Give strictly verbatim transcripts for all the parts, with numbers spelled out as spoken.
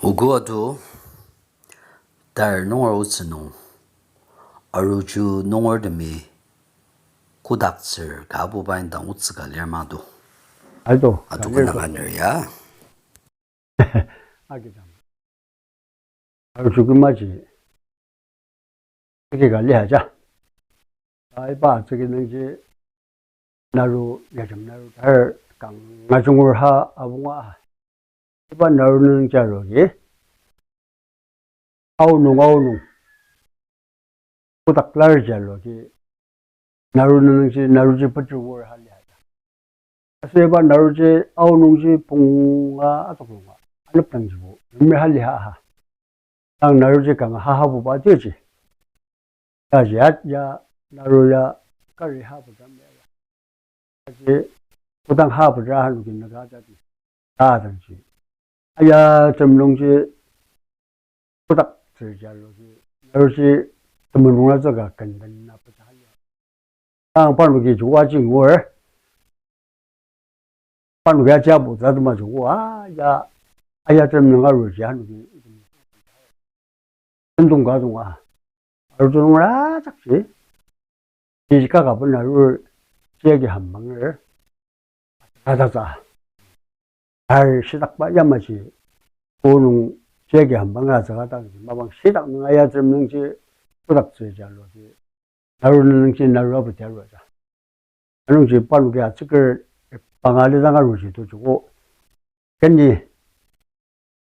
Ogo ado, tar nunger otsü nung, aruju nungertemi kodaktsür ka apuba indang otsü ka lir ma do. Ado, ado ka lir kanga do. Lir ya. Agi dang. Aruju kümaji. Tsüki ka lia ja. Aiba tsüki nungji naru, yajam naru tar kanga jungur ha abunga. Iba naru nungji aruji aonung, aonung. Kodak lar ji aruji. Naru nungji, naruji pechir wor ha lia ja. Aser iba naruji aonungji punga atok nunga, anepdangjibo, yimya ha lia ha. Tang naruji kanga ha habuba tioji. Taji at ya, naru ya, kari ha pejam ya. Taji, kodang ha peja ha nungji naga jadi. Ta dangji. Aya tem nungji, kodaktsür ji aruji. Naruji temenung atsüka kenden na peja ha lia. Tang parnoki jua jingur. Parnoki ajiabu tsü atema jua ya, aya tem nung aruji anoki. Tendong ka donga. Aruju nung ajakji. Ji kaka bena arur jagi hambanger. Atsüka tatsü. Ar shitakba yamaji. Konung jagi hambanger atsüka tatsü. Mapang shitak nung aya tem nungji kodaktsür ji aruji. Naru nungji naru apu tia aru ja. Anungji parnoki atsüker panga lidang aruji to joko. Keni,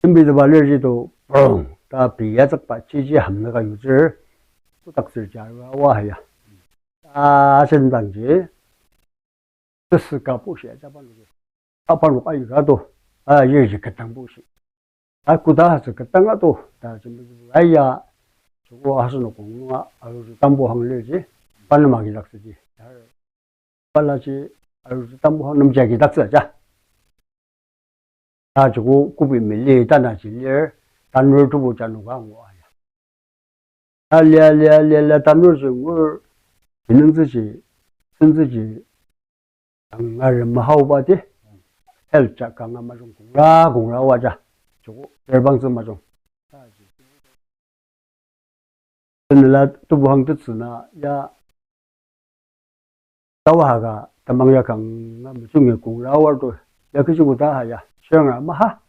tembi teba lir ji to, prong, ta pei yatsükba jiji hamnüka yutsür, kodaktsür ji aru awa ya. Ta sendangji, tesüka pushi aja parnoki. A parnok ayuka to, a yirji ketang pushi. A koda asü ketang ato, ta jembi aya, joko asenok kong nunga aruju tambu hang lir ji, pa nem agidaktsü ji. Bala ji aruju tambu hang nem ji agidaktsü ja. Ta joko kobi meli tanaji lir, tanur tubu janoka angu aya. Alia, alia, alia, alia, tanurji ngur, inungtsüji, sentsüji, tangar mahaoba ti, health ja kanga majung kongra, kongra wa ja, joko, terbangtsü majung. Tenela tebu hang tetsü na, ya, tawa haka, tamang ya kanga majung ya kongra wa to, ya kechi koda ha ya, shiranga maha.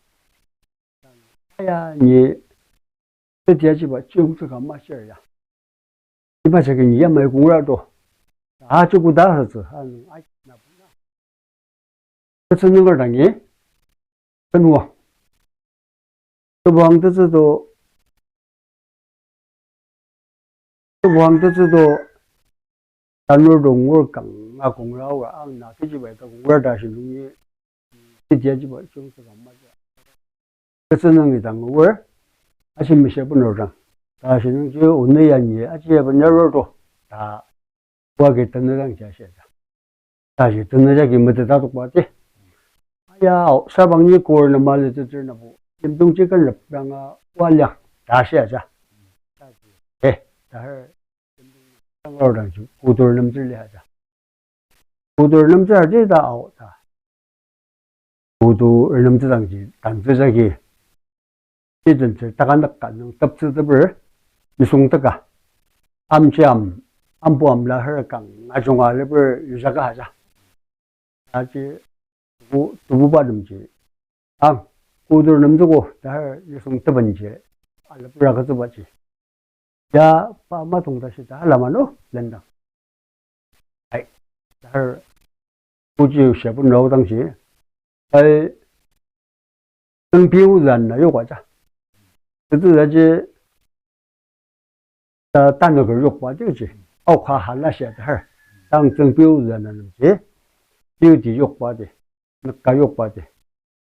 Aya, ni, teti ajiba, chiyongtsü ka mashir ya. Iba jagi ni yamai kongra to. Aji koda asütsü, anu, ai, na, na. Tetsü nunger dangi, tenuang. Tebuang tetsü to, tebuang tetsü to, tanur to ngur kanga kongra wa ang na kechi bai ta kongra ta shi nungi, teti ajiba chiyongtsü ka maja. Tetsü nungi dang ngur, ashi mishe benur dang. Ta shi nungji uni ya ni aji ya benur to, ta Wagi tenü dang ja shia ja. Taji tenü jagi meteta tokba ti. Aya, sabang ni kor na mali teter na bu. Yimdong ji kan rep danga waliang ta shia ja. Eh, ta her. Tangar dang ji kudur nemtsü lia ja. Kudur nemtsü ji ta ao ta. Kudur nemtsü dang ji tantsü jagi. Identsü takandak ka nung teptsü teper, nisung teka. Amji am, ampu amla her kanga junga leper yujaka haja. Aji, bu, tububa nemji. Ang, kudur nemtsüko, ta her nisung tebenji, aleper agütsübaji. Ya, pa matong tashi ta, hala mano, lendang. Ai, ta her, kuji usha bu nao dangji. Ai, tsüngpiu zan na yokba ja. Tetsü aji, ta, tanüker yokba ti ji. Aoka hala shia ta her. Tang tsüngpiu zan na nemji. Piu ti yokba ti. Nüka yokba ti.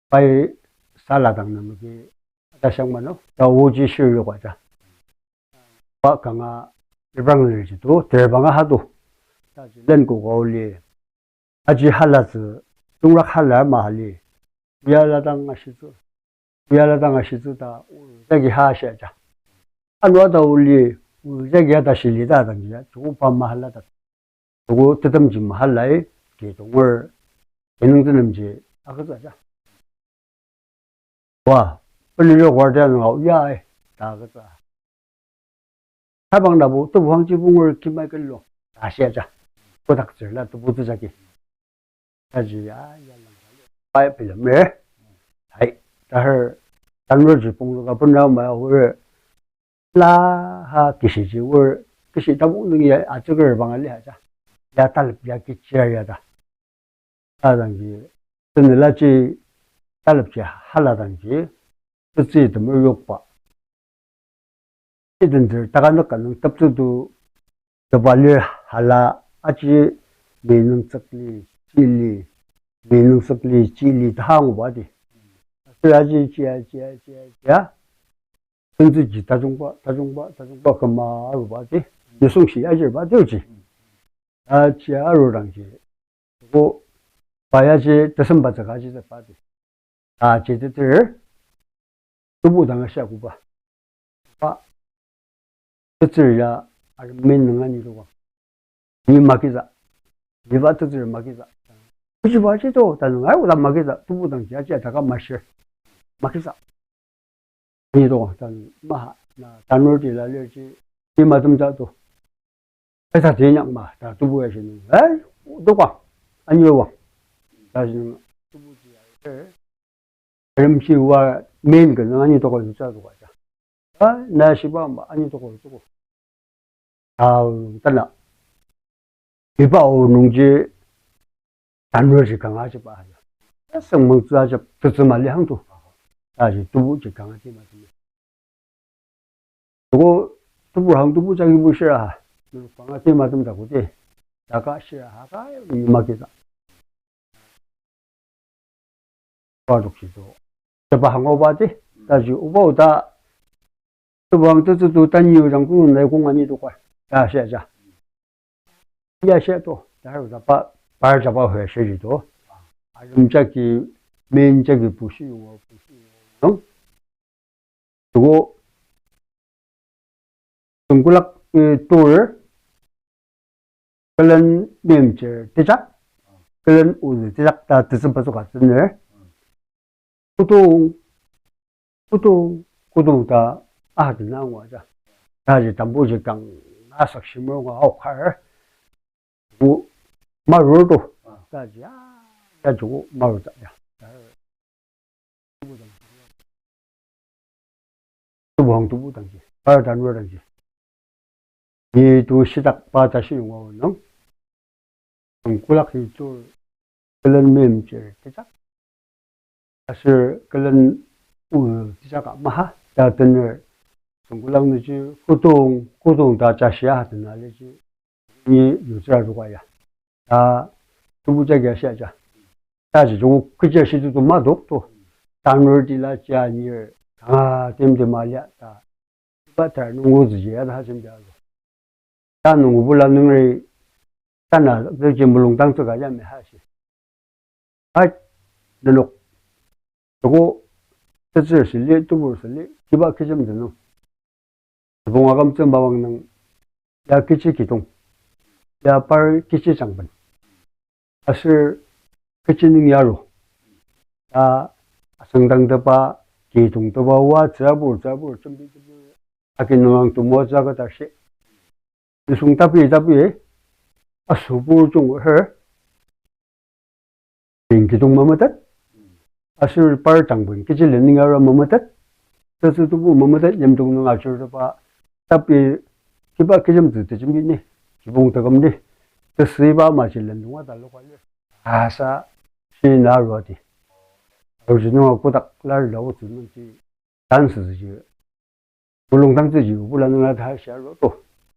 Pai sala dang nenoki ata shang mano, ta oji shir yokba ja. Pa kanga reprang lir ji to, terbanga ha to. Taji len koka oli. Aji halatsü, tungrak hala ma hali. Uyala dang ashitsü. Uyala dang ashitsü ta, jagi ha shia ja. Anua ta oli, jagi ata shili ta dang ja, chukupa mahala ta. Chuku tetemji mahalai, ki tonger, kinungtenemji agütsü ja. Wa, Penu yo guardian ngao ya ai, ta kasa. Tabang nabo tebu hangji pungur kimai kelo ta shia ja. Kodak tsürla tebu tejagi. Taji ya, ya lang. Pai pila me. Hai, tahar, tanur ji punglu ka puna ma ur. La ha kishi ji ur, kishi tabung nung ya atsüker bang ali ha ja. Ya talep ya kichir ya ta. Adangji, tenela ji talep ji hala dangji, tetsü temer yokba. Iten ter takanük ka nung teptsü tu tepa lir hala aji mi nung tsükli, chili, mi nung tsükli, chili ta anguba di. Aser aji chia, chia, chia, chia. Tenzüji tajungba, tajungba, tajungba küma aruba di. Nisung shi ajirba di oji. Aji arudangji. Ko pa yaji tesemba tsüka ji tsüba di. Aji teter. Tubu dang ashi akuba. Pa. Tetsür ya armin nung ani tuba. Ni makiza. Ni ba tetsür makiza. Kuji ba ji to, tanung ai uda makiza. Tubu dang ji aji ataka mashir. Makiza. Ni to, tan maha, na, tanur ti la lir ji, ti matem ja to. Ai, ta ti nyak ma, ta tubu ya shi nung. Ai, dokwa, anyi wa. Ta shi nung, tubu ji ya, eh. Rem shi wa men ke nung anyi dokwa nung ja dokwa ja. Ai, na shi ba ma, anyi dokwa dokwa. Tao tana. Iba o nungji tanur ji kanga ji ba ya. Seng mengtsü ajab tetsü mali hang tu. Taji tubu ji kanga ji ma ji. Tuko tubu hang tubu jagi bu shira ha. Nuru kanga ji ma tem ta kuti. Taka shira ha ka ni ma kita. Padok shi to. Tepa hango ba ti, taji uba uta, tebang tetsü tu tanyu jang tu nai kong ani to kwa. Ta shia ja. Ya shia to, ta haru ta pa, par jaba hua shia ji to. Arum jagi, men jagi pushi yungo, pushi yungo. Nung. Tuko, Sungkulak, eh, tur, külen memchir tejak, külen ulu tejak ta tetsü pa soka tsüner. Kudong, kudong, kudong ta aha tena ngua ja. Taji tambu ji kang asak shimur ngua aokar. Bu marur to. Taji ya, ya joko marur ta ya. Tebang tubu dangji, par tanur dangji. Ni tu shitak pa tashi yunga nung. Sungkulak hi tur külen memchir tejak. Aser külen ulu tejak ka maha ta tener. Sungkulak nungji kudong, kudong ta jashia ha tena liji. Ni yutsüra ruka ya. Ta tubu jagi ashia ja. Taji joko kechi ashi tu tu madok to. Tanur tila jia nir. Kanga timtim alia ta. Iba tar nungu züji ya ta hajim ja lo. Ta nungu bula nungri tana züji mulung tang tsüka ya me hashi. Ai, nenok. Toko, tetsür sili, tebur sili, kiba kijem tenung. Tebong agam tsümbawang nung, ya kichi kidong, ya par kichi jangben. Aser kichi nung yaro. Ya asüngdang teba, kidong teba, wa tsübur, tsübur, tsümbi, tsümbi. Aki nungang tumo tsüka tashi. Nisung tapi, tapi, asubur jung her. Peng kidong mametet. Aser par tangben kechi lening ara mametet. Tetsü tubu mametet yimdong nung ajurteba. Tapi kiba kijem tetsü tejembini. Kibong takam ni. Tetsü iba maji lendong ata lokwa lir. Asa shi na ruati. Arji nunga kodak lar lau tsu nungji. Dance ji. Mulung tang tsuji bula nung la ta shia lo to.